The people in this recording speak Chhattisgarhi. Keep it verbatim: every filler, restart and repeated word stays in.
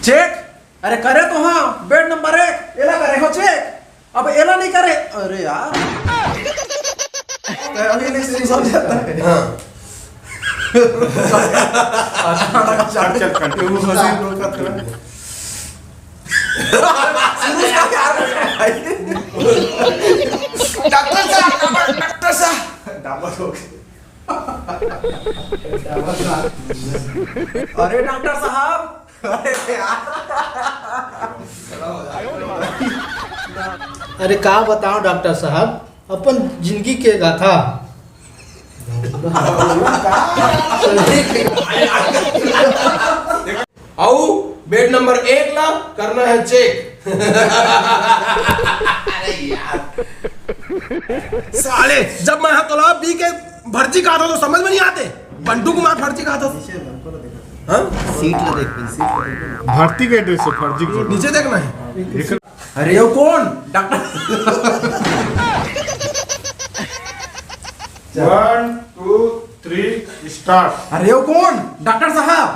चेक? अरे करे तो हाँ, बेड नंबर एक, एला करे हो चेक? अब एला नहीं करे, अरे यार। तो अभी नहीं सुन, समझ आता है। हाँ। अच्छा, चल, चल, continue। शुरू से यार, भाई। डॉक्टर साहब, डॉक्टर साहब। डबल हो गया। अरे डॉक्टर साहब, अरे यार। अरे का बताओ डॉक्टर साहब, अपन जिंदगी के गाथा। अउ बेड नंबर एक ला करना है चेक। साले, जब मैं हा तोला बी के भर्जी कहा था तो समझ में नहीं आते। बंटू कुमार भर्जी कहा था। हाँ? सीट ला देख, सीट ला देख। भर्ती के ड्रेस है, फर्जी के। नीचे देखना है। अरे यो कौन? Doctor. One, two, three, start। अरे यो कौन? डॉक्टर साहब।